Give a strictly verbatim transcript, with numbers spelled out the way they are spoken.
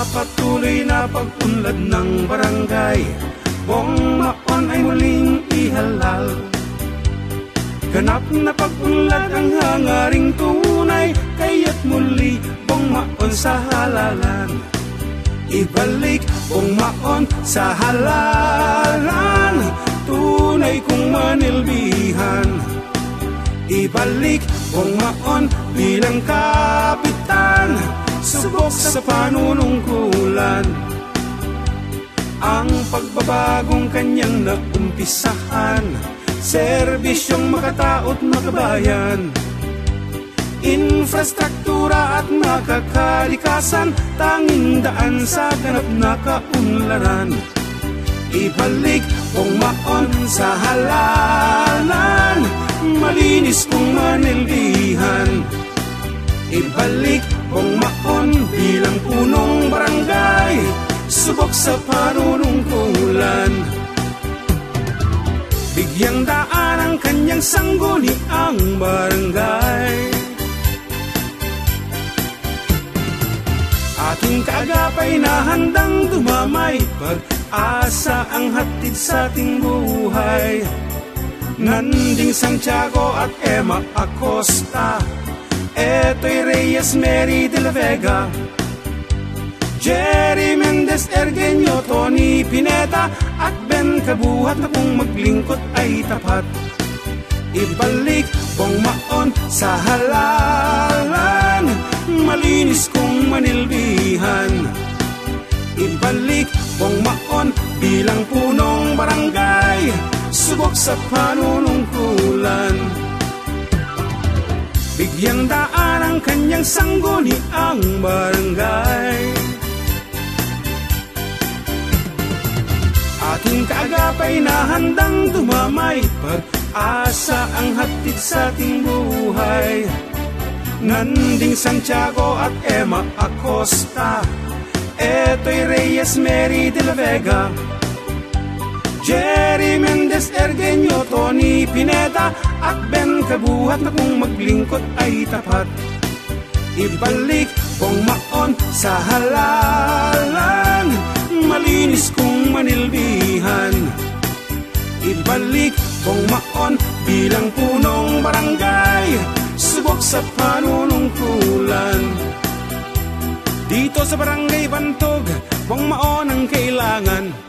Patuloy na pag-unlad ng barangay, bong maon ay muling ihalal. Ganap na pag-unlad ang hangaring tunay, kaya't muli bong maon sa halalan. Ibalik bong maon sa halalan, tunay kung manilbihan. Ibalik bong maon bilang kapitan, subok sa panunungkulan. Ang pagbabagong kanyang naumpisahan, serbisyong makatao't makabayan. Infrastruktura at makakalikasan, tanging daan sa ganap na kaunlaran. Ibalik bong maon sa halalan, malinis kung manilbihan. Ibalik bong maon bilang punong barangay, subok sa panunungkulan. Bigyang daan ang kanyang sangguniang barangay. Ating kaagapay na handang dumamay, pag-asa ang hatid sa ating buhay. Nanding Santiago at Emma Acosta, Etoy Reyes, Mary de la Vega, Jerry Mendez, Ergenio, Tony Pineda, at Ben Kabuhat na kung maglingkod ay tapat. Ibalik bong maon sa halalan, malinis kung manilbihan. Ibalik bong maon bilang punong barangay, subok sa panunungkulan. Bigyang daan ang kanyang sangguniang barangay. Ating kaagapay na handang dumamay, pag-asa ang hatid sa ating buhay. Nanding Santiago at Emma Acosta, Etoy Reyes, Mary de la Vega, Jerry Mendez, Ergenio, Tony Pineda, at Ben Kabuhat na kung maglingkod ay tapat. Ibalik bong maon sa halalan, malinis kung manilbihan. Ibalik bong maon bilang punong barangay, subok sa panunungkulan. Dito sa Barangay Bantog, bong maon ang kailangan.